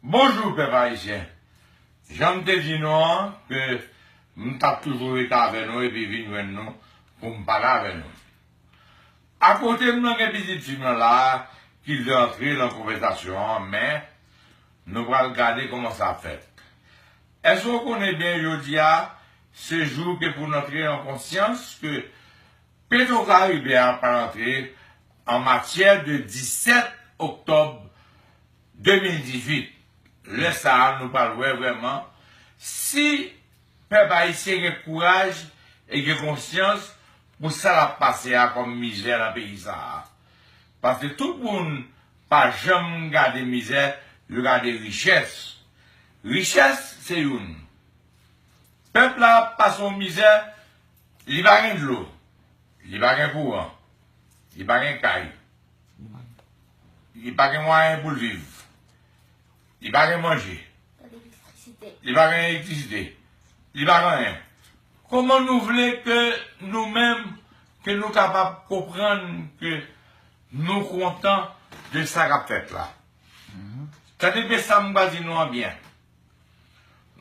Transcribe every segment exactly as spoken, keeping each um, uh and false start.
Bonjou, pèp ayisyen. Jan m te di nou an, ke m t ap toujou rete avè nou epi vin jwenn nou pou m pale avè nou. Akote m nan gen pitit fi m nan la a, ki vle antre nan konvèsasyon an, men nou pral gade kòman sa ap fèt. Èske w konnen byen jodi a, se jou ke pou n antre an konsyans ke Petwokaribe a pral antre an matyè de disèt oktòb de mil dizuit. Lè sa a, nou pral wè vrèman si pèp ayisyen gen kouraj e gen konsyans pou sa l ap pase a kòm mizè nan peyi sa a. Paske tout moun pa janm gade mizè, yo gade richès. Richès, se youn. Pèp la ap pase yon mizè, li pa gen dlo, li pa gen kouran, li pa gen kay, li pa gen mwayen pou l viv, li pa gen manje, li pa gen elektrisite, li pa gen anyen. Kòman nou vle ke nou menm, ke nou kapab konprann ke nou kontan de sa k ap fèt la? Tande byen sa m pral di nou an byen.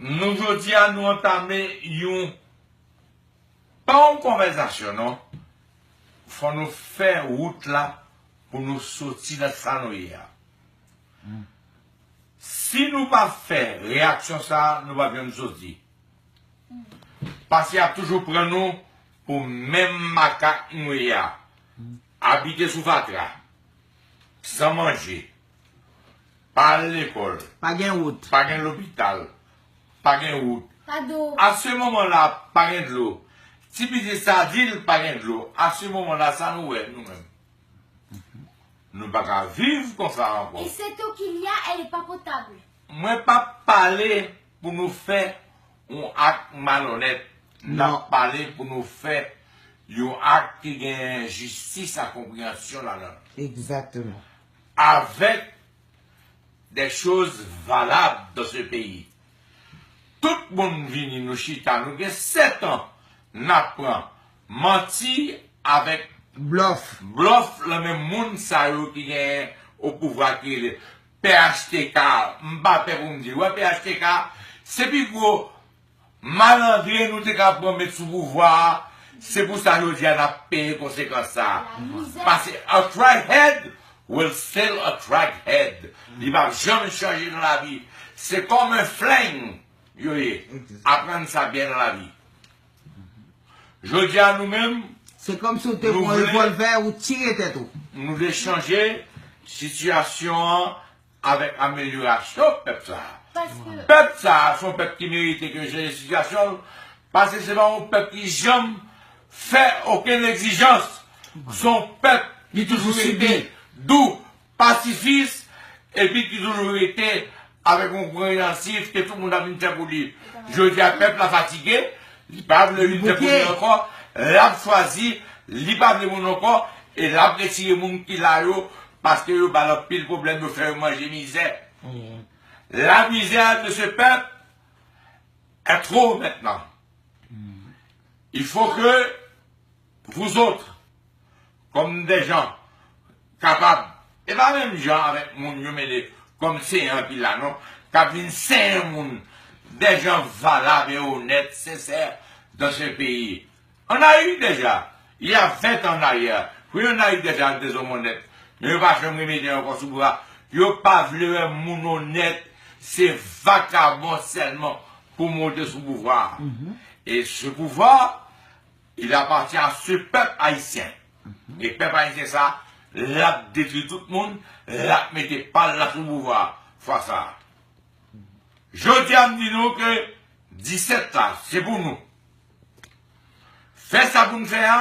Nou jodi a, nou antame yon, pa yon konvèsasyon, non. Fò nou fè wout la pou nou soti nan sa nou ye a. Si nou pa fè reyaksyon sa a, nou p ap janm soti. Paske y ap toujou pran nou pou menm makak nou ye a. Abite sou fatra, san manje, pa al lekòl, pa gen wout, pa gen lopital, pa gen wout. A se moman la, pa gen dlo. Ti pitit sa di l pa gen dlo. A se moman la, sa nou wè nou menm? Nou pa ka viv konsa ankò. Et cette eau qu'il y a, elle est pas potable. Mwen p ap pale pou nou fè yon ak malonèt. N ap pale pou nou fè yon ak ki gen jistis ak konpreyansyon ladan l. Exactement. Avec des choses valables dans ce pays. Tout moun vini, nou chita, nou gen sèt an, n ap pran manti avèk blòf, blòf nan men moun sa yo ki gen o pouvwa ki rele P H T K. M pa pè pou m di, wè P H T K, se pi gwo malandren nou te ka pran met sou pouvwa a. Se pou sa jodi a n ap peye konsekans sa a. Paske a crackhead will still a crackhead. Li p ap janm chanje nan lavi. Se kòm yon flang yo ye. Aprann sa byen nan lavi. Jodi a nou menm, se kòmsi w te pran revòlvè, ou tire tèt ou. Nou vle chanje sitiyasyon an avèk amelyorasyon pèp sa a. Pèp sa a se yon pèp ki merite ke chanje sitiyasyon l, paske se pa yon pèp ki janm fè okenn egzijans. Se yon pèp ki toujou rete dou, pasifis, epi ki toujou rete avèk yon konpreyansif ke tout moun ap vin fè pou li. Jodi a, pèp la fatige, li pa vle vin fè pou li ankò, l ap chwazi, li pa vle moun ankò, e l ap retire moun ki la yo, paske yo ba l anpil pwoblèm, yo fè yo manje mizè. La misère de ce peuple est trop maintenant. Il faut que vous autres, comme des gens capables, e pa menm jan avèk moun yo mele kòm senyan ki la non, k ap vin senyen moun, des gens valables et honnêtes, sincères dans ce pays. Ann Ayiti deja, il y a vingt ans en arrière, wi, ann Ayiti deja, te zòm onèt, men yo pa janm remete yo ankò sou pouvwa. Yo pa vle wè moun onèt, se vakabon sèlman pou monte sou pouvwa. E se pouvwa, il appartient à ce peuple haïtien. E pèp ayisyen sa, l ap detwi tout moun, l ap mete pa l la sou pouvwa fwa sa a. Jodi a, m di nou ke disèt la, se pou nou. Fè sa pou n fè a,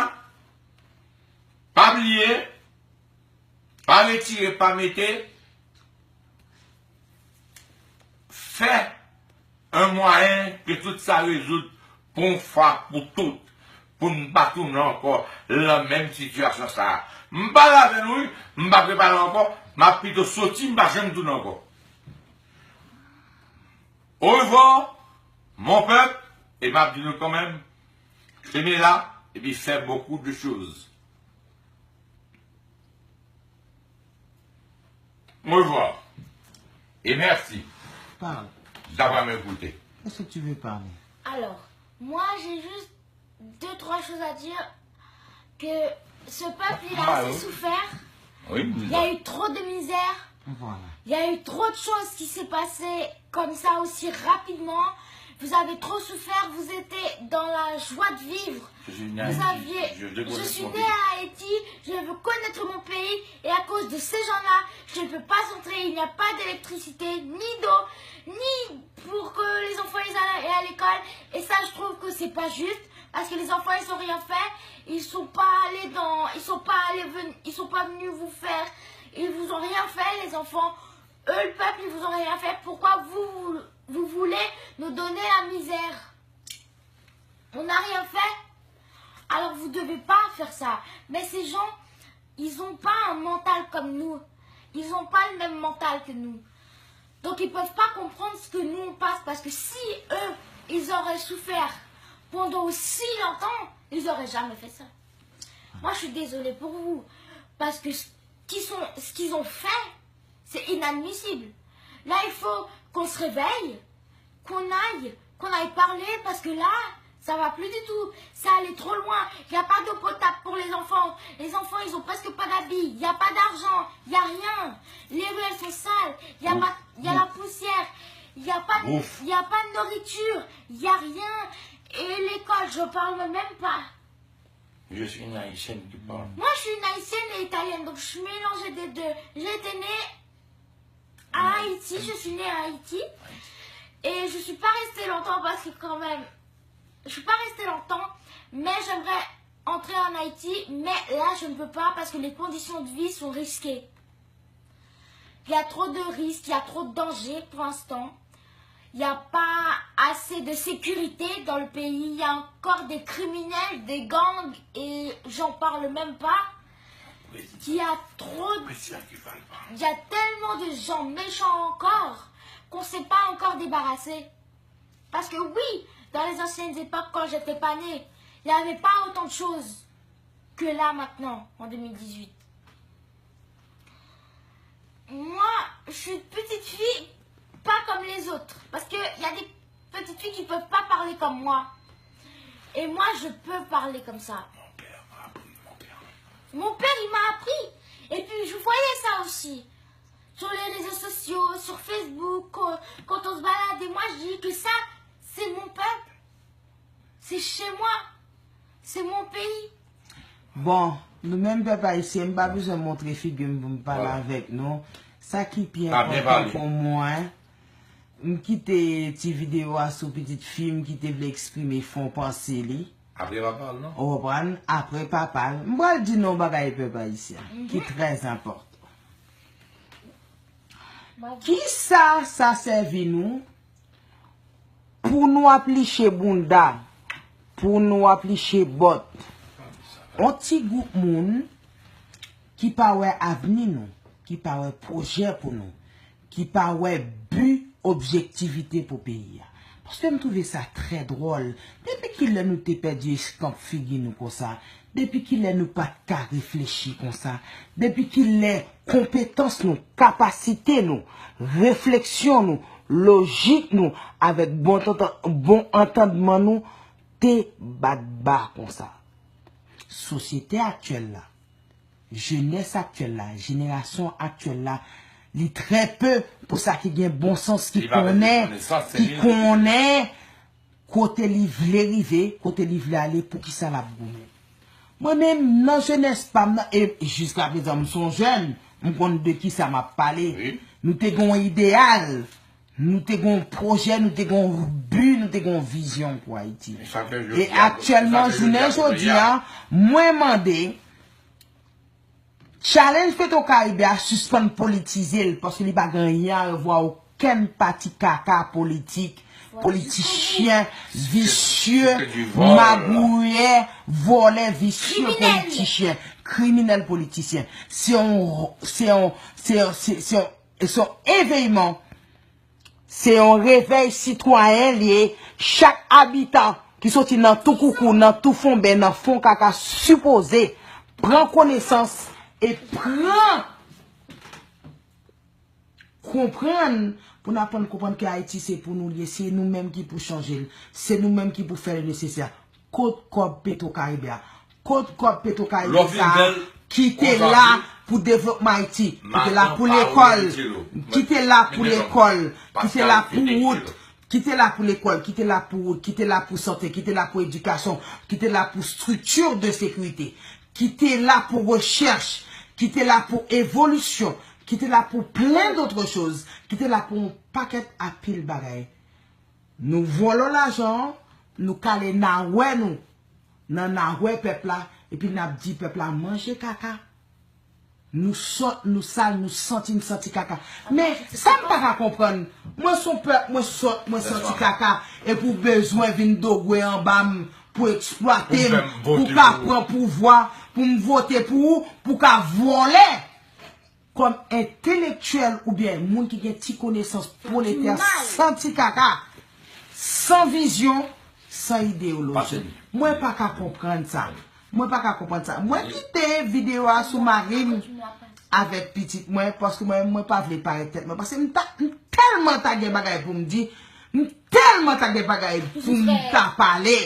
pa bliye, pa retire, pa mete, fè yon mwayen ke tout sa rezoud pou yon fwa pou tout, pou n pa tounen ankò lan menm sitiyasyon sa a. M pale avè nou, wi, m pa prepare ankò, m ap pito soti, m pa janm tounen ankò. Au revoir, mon peuple, e m ap di nou kanmenm, se men la, epi fè beaucoup de choses. Au revoir. Et merci. Parle. Daba men koute. Qu'est-ce que tu veux parler? Alors, moi, j'ai juste deux, trois choses à dire. Que ce peuple, il a assez souffert. Oui. Il y a eu trop de misère. Voilà. Il y a eu trop de choses qui s'est passé comme ça aussi rapidement. Vous avez trop souffert, vous étiez dans la joie de vivre. Vous aviez, je suis né à Haïti, je veux connaître mon pays, et à cause de ces gens-là, je ne peux pas entrer, il n'y a pas d'électricité, ni d'eau, ni pour que les enfants ils aillent à l'école. Et ça, je trouve que c'est pas juste, parce que les enfants, ils ont rien fait, ils sont pas allés dans, ils sont pas allés venir, ils sont pas venus vous faire, ils vous ont rien fait, les enfants. Eux, le peuple, ils vous ont rien fait. Pourquoi vous, vous voulez nous donner la misère? On n'a rien fait. Alors vous devez pas faire ça. Mais ces gens, ils ont pas un mental comme nous. Ils ont pas le même mental que nous. Donc ils peuvent pas comprendre ce que nous on passe. Parce que si eux, ils auraient souffert pendant aussi longtemps, ils auraient jamais fait ça. Moi, je suis désolée pour vous. Parce que ce qu'ils sont, ce qu'ils ont fait, c'est inadmissible. Là, il faut qu'on se réveille, qu'on aille, qu'on aille parler, parce que là, ça va plus du tout. Ça allait trop loin. Il n'y a pas d'eau potable pour les enfants. Les enfants, ils ont presque pas d'habits. Il n'y a pas d'argent. Il n'y a rien. Les rues, elles sont sales. Il y a, pas- il y a la poussière. Il n'y a, pas de- Ouf. Il y a pas de nourriture. Il n'y a rien. Et l'école, je parle même pas. Je suis une haïtienne qui parle. Moi, je suis une haïtienne et italienne, donc je suis mélangée des deux. J'ai été née à Haïti, je suis née à Haïti. Et je suis pas restée longtemps parce que quand même, je suis pas restée longtemps, mais j'aimerais entrer en Haïti, mais là, je ne peux pas parce que les conditions de vie sont risquées. Il y a trop de risques, il y a trop de dangers pour l'instant. Il n'y a pas assez de sécurité dans le pays. Il y a encore des criminels, des gangs, et j'en parle même pas. Il y a trop, il y a tellement de gens méchants encore qu'on ne s'est pas encore débarrassé. Parce que oui, dans les anciennes époques, quand j'étais pas née, il n'y avait pas autant de choses que là maintenant, en deux mille dix-huit. Moi, je suis une petite fille, pas comme les autres. Parce qu'il y a des petites filles qui ne peuvent pas parler comme moi. Et moi, je peux parler comme ça. Mon père, il m'a appris. Et puis, je voyais ça aussi. Sur les réseaux sociaux, sur Facebook, quand, quand on se balade, et moi, je dis que ça, c'est mon peuple. C'est chez moi. C'est mon pays. Bon, nou menm pèp ayisyen, m pa bezwen montre figi m pou m pale avèk nou. Sa ki pi Ah, bien enpòtan parlé. Pou mwen, m kite ti videyo a sou pitit fi m ki te vle eksprime fon panse li. Apre papa l, non? Ou konprann? Apre papa l. M pral di nou yon bagay pèp ayisyen ki trè enpòtan. Kisa sa sèvi nou pou nou ap liche bounda, pou nou ap liche bòt? On ti gwoup moun ki pa wè avni nou, ki pa wè pwojè pou nou, ki pa wè bi, objektivite pou peyi a. Paske m twouve sa trè dwòl. Depi kilè nou te pèdi eskanp figi nou konsa? Depi kilè nou pa t ka reflechi konsa? Depi kilè konpetans nou, kapasite nou, refleksyon nou, lojik nou, avèk bon, tantan- bon antandman nou te bat ba konsa? Sosyete aktyèl la, jenès aktyèl la, jenerasyon aktyèl la, li trè pe pou sa ki gen bon sans, ki konnen, ki konnen kote li vle rive, kote li vle ale, poukisa l ap goumen. Mwen menm, nan jenès pa m nan, e jiska prezan, m se yon jèn, m konn de kisa m ap pale. Nou te gen yon ideyal, nou te gen yon pwojè, nou te gen yon bi, nou te gen yon vizyon pou Ayiti. E aktyèlman, jounen jodi a, mwen mande, Challenge Petro Caribe a sispann politize l, paske li pa gen anyen a wè avèk okenn pati kaka politik, politisyen visye, magouyè, vòlè, visye, politisyen, kriminèl politisyen. Se yon, se yon, se yon, se, se yon, se yon eveyman. Se yon revèy sitwayen li ye. Chak abitan ki soti nan tou koukou, nan tou fonben, nan fon kaka, sipoze pran konesans e pran, konprann Pou n aprann konprann ke Ayiti se pou nou l ye, se nou menm ki pou chanje l, se nou menm ki pou fè le nesesè. Kot kòb Petro Caribe a? Kot kòb Petro Caribe sa a ki te la pou devlopman Ayiti, ki te la pou lekòl, ki te la pou lekòl, ki te la pou wout, ki te la pou lekòl, ki te la pou wout, ki te la pou sante, ki te la pou edikasyon, ki te la pou strikti de sekirite, ki te la pou rechèch, ki te la pou evolisyon, ki te la pou plen dotre choz, ki te la pou yon pakèt apil bagay. Nou vòlò lajan an, nou kale nawè nou nan nawè pèp la, epi n ap di pèp la manje kaka. Nou sòt, nou sal, nou santi, n santi kaka. Men, sa m pa ka konprann, mwen se yon pèp, mwen sòt, mwen santi kaka, epi w bezwen vin dogwe anba m pou eksplwate m, pou ka pran pouvwa, pou m vote pou ou, pou ka vòlè. Kòm entelektyèl oubyen moun ki gen ti konesans pwoletè, santi kaka, san vizyon, san ideyoloji. Mwen pa ka konprann sa. Mwen pa ka konprann sa. Mwen kite videyo a sou mari m avèk pitit mwen, paske mwen, mwen pa vle parèt tèt mwen. Paske m ta, m tèlman ta gen bagay pou m di, m tèlman ta gen bagay pou m ta pale.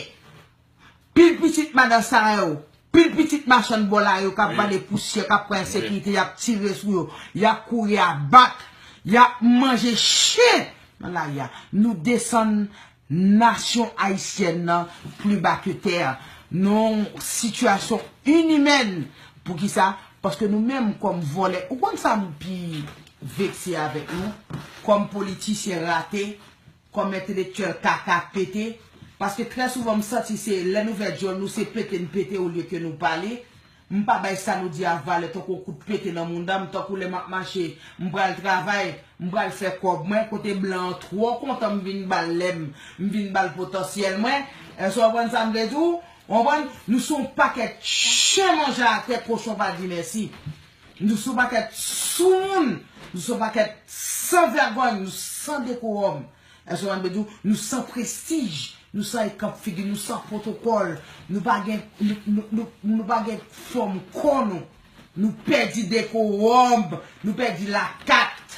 Pil pitit madan sa yo, pil pitit machann bò la yo k ap vale pousyè, k ap pran ensekirite, y ap tire sou yo, y ap kouri a bak, y ap manje chen nan lari a. Nou desann nasyon ayisyèn nan pli ba ke tè. Nan yon sitiyasyon inimèn. Poukisa? Paske nou menm kòm vòlè, ou konn sa m pi vekse avèk nou? Kòm politisyen rate, kòm entelektyèl kaka pete, paske trè souvan m santi se lè n ouvè djòl nou se pete n pete olye ke nou pale. M pa bay sa nou di a valè tankou yon kout pete nan mounda m, tankou lè m ap mache, m pral travay, m pral fè kòb mwen, kote blan an twò kontan m vin ba l lè m, m vin ba l potansyèl mwen. Èske w konprann sa m vle di w? W konprann? Nou se yon pakèt chen manje atè, kochon pa di mèsi. Nou se yon pakèt soumoun, nou se yon pakèt san vègòny, nou san dekowòm. Èske w konprann? Nou san prestij, nou san ekanp figi, nou san pwotokòl, nou pa gen, nou, nou, nou, nou pa gen fòm kò nou, nou pèdi dekowòm, nou pèdi lakat.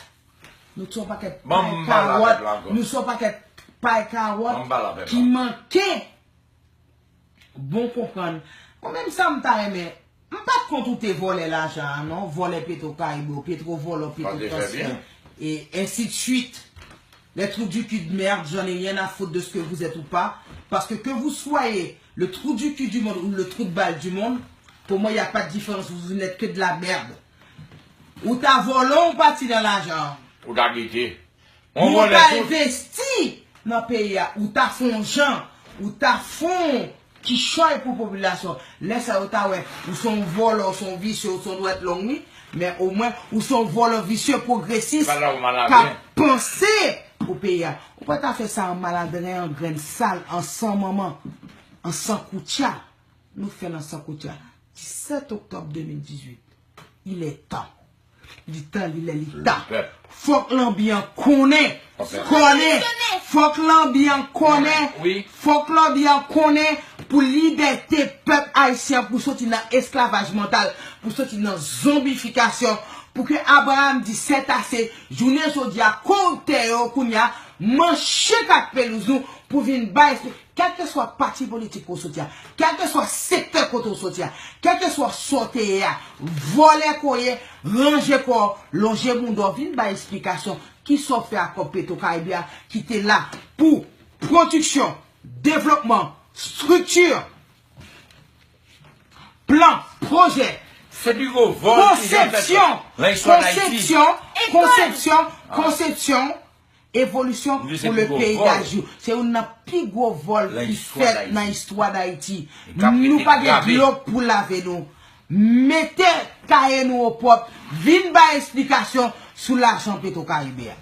Nou se yon pakèt pay kawòt, nou se yon pakèt pay kawòt ki manke bon konprann. Mwen menm sa m ta renmen, m pa t kont ou te vòlè lajan an non, vòlè Petro Caribe, Petro vòlò, Petro transfè, e ensi de suite. Les trous du cul de merde, j'en ai rien à foutre de ce que vous êtes ou pas, parce que que vous soyez le trou du cul du monde ou le trou de balle du monde, pour moi, il n'y a pas de différence, vous n'êtes que de la merde. Ou ta vòlò, ou pati nan lajan an. Ou ta kite. Ou ta envesti nan peyi a, ou ta fè yon jan, ou ta fè yon kichòy pou popilasyon. Lè sa yo ta wè, ou se yon vòlò, ou se yon visye, ou se yon dwèt long, wi. Men omwen, ou se yon vòlò visye pwogresis k ap panse pou peyi a. Ou pa ta fè sa an maladren, an grenn sal, an san manman, an san koutya. Nou fè l an san koutya. Disèt oktòb de mil dizuit. Il est temps. Li tan, li lè, li tan. Fòk lanbi an konnen. Konnen. Fòk lanbi an konnen. Fòk lanbi an konnen pou libète pèp ayisyen an, pou soti nan esklavaj mantal, pou soti nan zonbifikasyon, pou ke Abraham di sètase, jounen jodi a, koriptè yo kounye a, manche kat pelouz nou pou vin bay Kèlkeswa pati politik ke w soti a, kèlkeswa sektè kote w soti a, kèlkeswa sa w te ye a, vòlè ke w ye, ranje kò w, lonje bounda w, vin bay esplikasyon kisa w fè ak kòb Petro Caribe a ki te la pou pwodiksyon, devlopman, estrikti, plan, pwojè, konsepsyon, konsepsyon, konsepsyon, konsepsyon, evolisyon pou le peyi dajou. Se youn nan pi gwo vòl ki fèt nan istwa Dayiti. Nou pa gen dlo pou lave nou. Mete kaye nou opwòp, vin bay esplikasyon sou lajan Petro Caribe a.